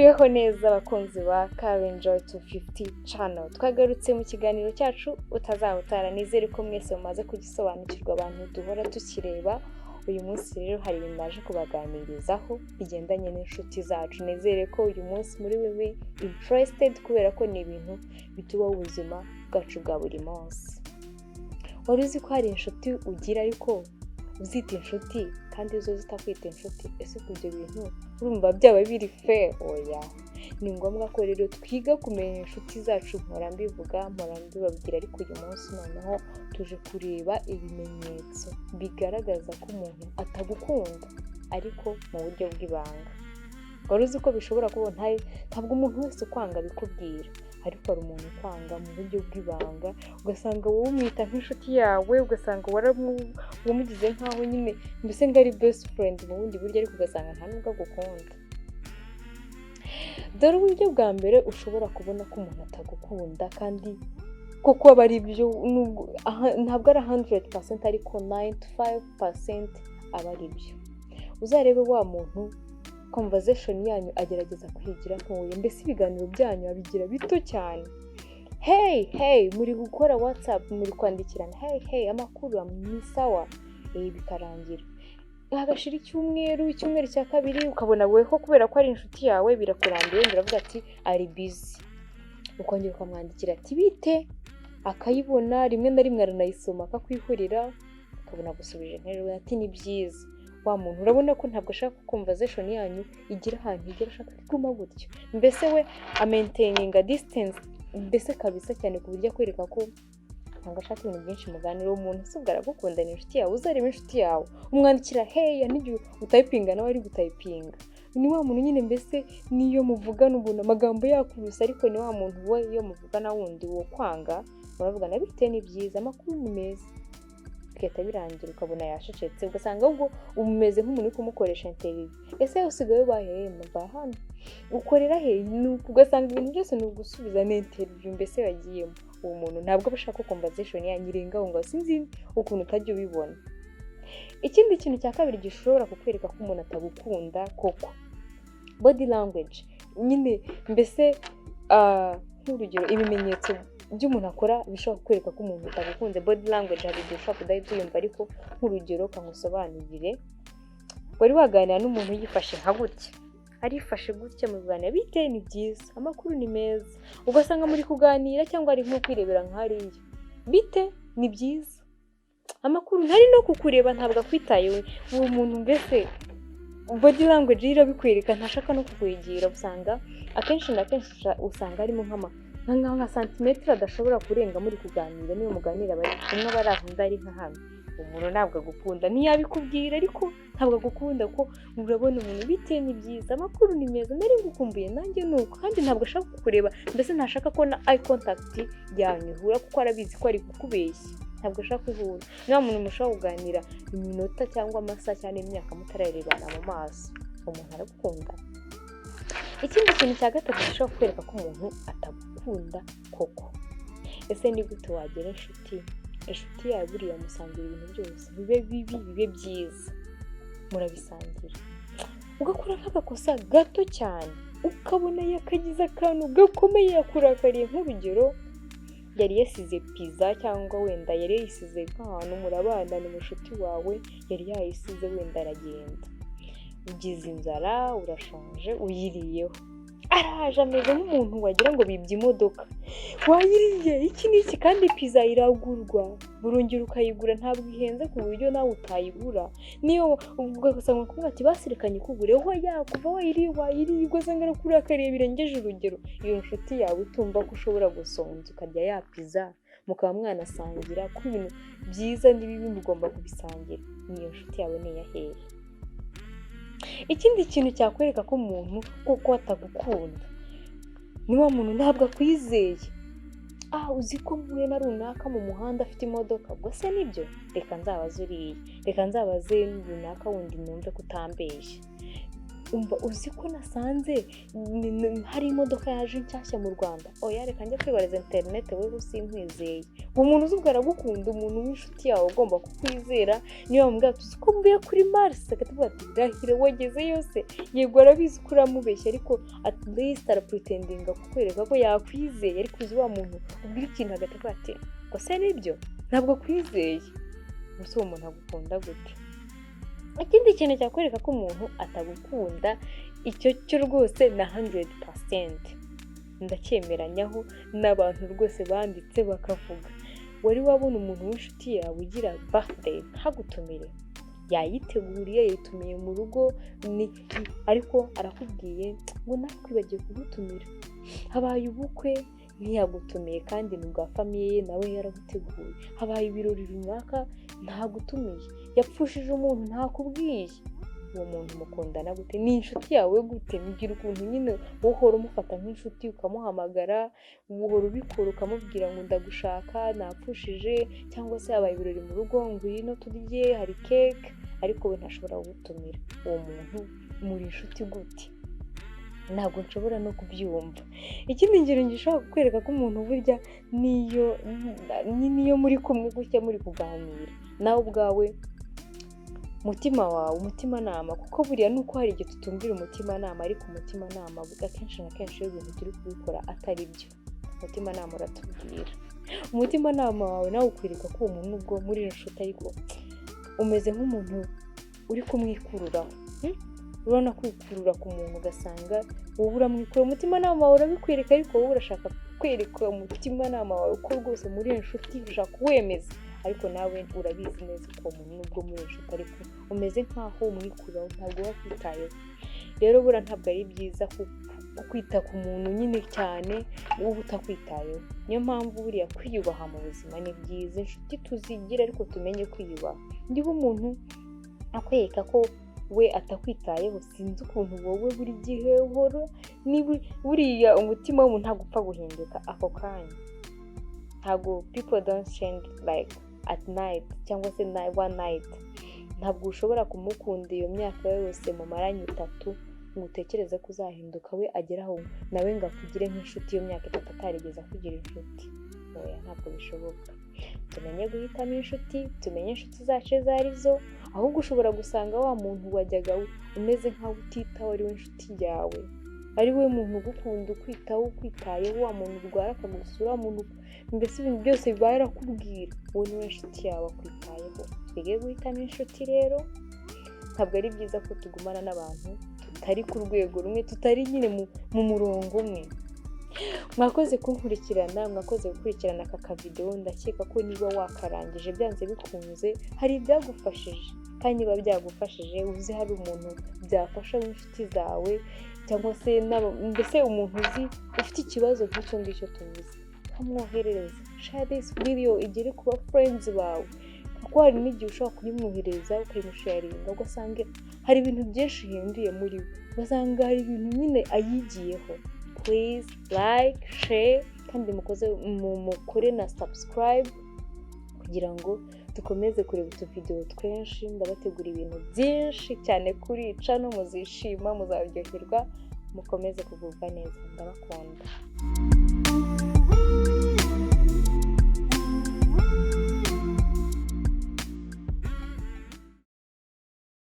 Mwiriweho neza, abakunzi ba Karen Joy 250 Channel. Twagarutse mu kiganiro cyacu utazahutara. Nizere ko mwese mumaze kugisobanukirwa, abantu duhora tukireba. Uyu munsi rero hari ibintu naje kubaganirizaho bigendanye n'inshuti zacu. Nizere ko uyu munsi muri bube interested, kubera ko ni ibintu bitubaho ubuzima bwacu bwa buri munsi. Wari uzi ko hari inshuti ugira ariko uzita inshuti kandi zo zitakwita inshuti? Ese ibyo bintu urumva byaba biri fair? Oya. Ni ngombwa ko rero twiga kumenya inshuti zacu. Mpora mbivuga, mpora mbibabwira, ariko uyu munsi noneho tuje kureba ibimenyetso bigaragaza ko umuntu atagukunda, ariko mu buryo bw'ibanga. Wari uzi ko bishobora kuba? Ntabwo umuntu wese ukwanga abikubwira, ariko hari umuntu ukwanga mu buryo bw'ibanga, ugasanga wowe umwita nk'inshuti yawe, ugasanga wamugize nk'aho nyine mbese ngo ari best friend mu bundi buryo, ariko ugasanga nta nubwo agukunda. Dore uburyo bwa mbere ushobora kubona ko umuntu atagukunda, kandi koko aba ari byo. Ntabwo ari 100%, ariko 95% aba ari byo. Uzarebe wa muntu, conversation yanyu agerageza kwigira ntoya, mbese ibiganiro byanyu abigira bito cyane. "Hey, hey," muri gukora WhatsApp, muri kwandikirana, "Hey, hey, amakuru ni sawa," bikarangira. Hagashira icyumweru, icyumweru cya kabiri, ukabona weho kubera ko ari inshuti yawe birakurambiye, uravuga ati ari busy. Ukongera ukamwandikira ati "Bite?" Akayibona, rimwe na rimwe aranayisoma akakwihurira, ukabona gusubije interuro ati "Ni byiza." Wa muntu urabona ko ntabwo ashaka ko conversation yanyu igira ahantu igera, ashaka ko iguma gutyo. Mbese we amaintaininga distance mbese kabisa cyane, ku buryo akwereka ko ntabwo ashaka ibintu byinshi muganira. Uwo muntu si ubwo aragukunda? Ni inshuti yawe. Uzareba inshuti yawe umwandikira "Hey," n'igihe utypinga nawe ari gutypinga. Ni wa muntu nyine mbese niyo muvugana ubona amagambo yakubise, ariko ni wa muntu we iyo muvugana wundi wo kwanga, muravugana bitewe ni byiza, amakuru ni meza, bigahita birangira, ukabona yacecetse, ugasanga ahubwo umeze nk'umuntu uri kumukoresha interview: "Ese usigaye ubahe mva hano? Ukorera he?" Ugasanga ibintu byose ni ugusubiza, ni interview mbese bagiyemo. Uwo muntu ntabwo aba ashaka ko conversation yanyu irenga aho ngaho. Sinzi ukuntu utajya ubibona. Ikindi kintu cya kabiri gishobora kukwereka ko umuntu atagukunda koko, body language nyine mbese, nk'urugero ibimenyetso by'umuntu akora bishobora kukwereka ko umuntu atagukunze. Body language hari igihe ushobora kudahita uyumva, ariko nk'urugero kamusobanurire: wari waganira n'umuntu yifashe nka gutya, arifashe gutya mu biganiro, "Bite? Ni byiza, amakuru ni meza," ugasanga muri kuganira cyangwa ari nko kwirebera nka hariya, "Bite? Ni byiza, amakuru," ntari no kukureba, ntabwo akwitayeho. Uwo muntu mbese body language ye irabikwereka, ntashaka no kukwegera. Usanga akenshi na kenshi usanga harimo nka santimetero adashobora kurenga muri kuganira. Niyo muganira bari umwe aba ari aho, undi ari nka hano. Umuntu ntabwo agukunda. Ntiyabikubwira, ariko ntabwo agukunda, ko urabona umuntu "Bite? Ni byiza, amakuru ni meza, nari ngukumbuye." "Nanjye ni uko." Kandi ntabwo ashaka kukureba, mbese ntashaka ko na eye contact yanyu ihura, kuko arabizi ko ari kukubeshya. Ntabwo ashaka ihura. Niba muntu mushobora kuganira iminota cyangwa amasaha cyangwa imyaka mutararebana mu maso, umuntu aragukunda? Ikindi kintu cya gatatu gishobora kukwereka ko umuntu atagukunda koko: ese ni gute wagira inshuti? Inshuti yawe buriya musangira ibintu byose, bibe bibi, bibe byiza, murabisangira. Ugakora nk'agakosa gato cyane, ukabona yakagize akantu gakomeye, yakurakariye. Nk'urugero, yari yasize pizza, cyangwa wenda yari yayisize nk'ahantu murabana, ni mushuti wawe, yari yayisize wenda aragenda, ugize inzara, urashonje, uyiriyeho. Araje ameze nk'umuntu wagira ngo bibye imodoka: "Wayiriye iki n'iki?" Kandi pizza iragurwa, burongera ukayigura, ntabwo ihenze ku buryo nawe utayigura. Niyo ugasanga kuvuga ati "Basirekanye ikugure," hoya, kuva wayiriye wayiriye, ugasanga arakurakariye birengeje urugero. Iyo nshuti yawe itumva ko ushobora gusonza ukarya ya pizza, mukaba mwanasangira, ko ibintu byiza n'ibibi mugomba kubisangira, niyo nshuti yawe ni iya hehe? Ikindi kintu cyakwereka ko umuntu koko atagukunda, ni wa muntu ntabwo akwizeye. "Ah, uzi ko mpuye na runaka mu muhanda afite imodoka? Ubwo se nibyo? Reka nzabaze uriya, reka nzabaze runaka wundi numve ko utambeshya." Umva, uzi ko nasanze hari imodoka yaje nshyashya mu Rwanda? Oya, reka njye kwibariza interineti, wowe sinkwizeye. Uwo muntu uzi ubwo aragukunda? Umuntu w'inshuti yawe ugomba kukwizera, niyo wamubwira ati: "Uzi ko mvuye kuri Mars?" Agahita ati: "Rahira, wageze yose?" Yego, arabizi ko uramubeshya, ariko at least arapretendinga kukwereka ko yakwizeye. Ariko uzi wa muntu ubwira ikintu agahita avuga ati: "Ngo se nibyo?" Ntabwo akwizeye. Gusa uwo muntu agukunda gute? Ikindi kintu cyakwereka ko umuntu atagukunda, icyo cyo rwose na 100% ndacyemeranyaho n'abantu rwose banditse bakavuga. Wari wabona umuntu w'inshuti yawe ugira birthday ntagutumire? Yayiteguriye, yayitumiye mu rugo, ariko arakubwiye ngo: "Nakwibagiwe kugutumira." Habaye ubukwe, ntiyagutumiye, kandi ni ubwa famille ye, nawe yarabuteguye. Habaye ibirori runaka, ntagutumiye. Yapfushije umuntu, ntakubwiye. Uwo muntu mukundana gute? Ni inshuti yawe gute? Mbwira ukuntu nyine wowe uhora umufata nk'inshuti, ukamuhamagara, uhora ubikora, ukamubwira ngo: "Ndagushaka, napfushije," cyangwa se habaye ibirori mu rugo, "Ngwino turye, hari cake," ariko we ntashobora kugutumira. Uwo muntu muri inshuti gute? Ntabwo nshobora no kubyumva. Ikindi kintu gishobora kukwereka ko umuntu burya niyo muri kumwe gutya, muri kuganira, nawe ubwawe umutima wawe, umutimanama, kuko buriya ni uko hari igihe tutumvira umutimanama, ariko umutimanama akenshi na kenshi iyo ibintu turi kubikora atari byo, umutimanama uratubwira. Umutimanama wawe nawe ukwereka ko uwo muntu, nubwo muri inshuti, ariko umeze nk'umuntu uri kumwikururaho. Urabona kwikurura ku muntu, ugasanga wowe uramwikurura, umutimanama wawe urabikwereka, ariko wowe urashaka kwereka umutimanama wawe ko rwose muri inshuti, ushaka kuwemeza, ariko nawe urabizi neza ko uwo muntu, nubwo muri inshuti, ariko umeze nk'aho umwikururaho, ntabwo uba akwitayeho. Rero buriya ntabwo ari byiza kwita ku muntu nyine cyane uba utakwitayeho. Niyo mpamvu buriya kwiyubaha mu buzima ni byiza. Inshuti tuzigira, ariko tumenye kwiyubaha. Niba umuntu akwereka ko we atakwitayeho, sinzi ukuntu wowe buri gihe uhora. Buriya umutima w'umuntu ntabwo upfa guhinduka ako kanya. Ntabwo, people don't change like at night cyangwa se one night. Ntabwo ushobora kumukunda iyo myaka yose mumaranye 3 ngo utekereze ko uzahinduka, we ageraho nawe ngo akugire nk'inshuti, iyo myaka 3 atarigeze akugira inshuti. Oya, ntabwo bishoboka. Tumenye guhitamo inshuti, tumenye inshuti zacu izo ari zo. Ahubwo ushobora gusanga wa muntu wajyaga umeze nkaho utitaho ari we inshuti yawe, ari we muntu ugukunda, ukwitaho, ukwitayeho, wa muntu urwara akagusura, wa muntu mbese ibintu byose bibaye arakubwira. Uwo niwe inshuti yawe, akwitayeho. Twige guhitamo inshuti rero. Ntabwo ari byiza ko tugumana n'abantu tutari ku rwego rumwe, tutari nyine mu murongo umwe. Mwakoze kunkurikirana, mwakoze gukurikirana aka kavidewo. Ndakeka ko niba wakarangije, byanze bikunze hari ibyagufashije, kandi niba byagufashije, uzi hari umuntu byafasha w'inshuti zawe, cyangwa se mbese umuntu uzi ufite ikibazo nk'icyo ngicyo tuvuze, ukamwoherereza. Share this video igere ku ba friends bawe, kuko hari n'igihe ushobora kuyimwohereza, ukayimusharinga, ugasanga hari ibintu byinshi ihinduye muri we, ugasanga hari ibintu nyine ayigiyeho. Please like, share, kandi mukoze mukore na subscribe kugira ngo dukomeze kureba utuvidewo twinshi. Ndabategura ibintu byinshi cyane kuri channel, muzishima, muzaryoherwa. Mukomeze kugubwa neza, ndabakunda.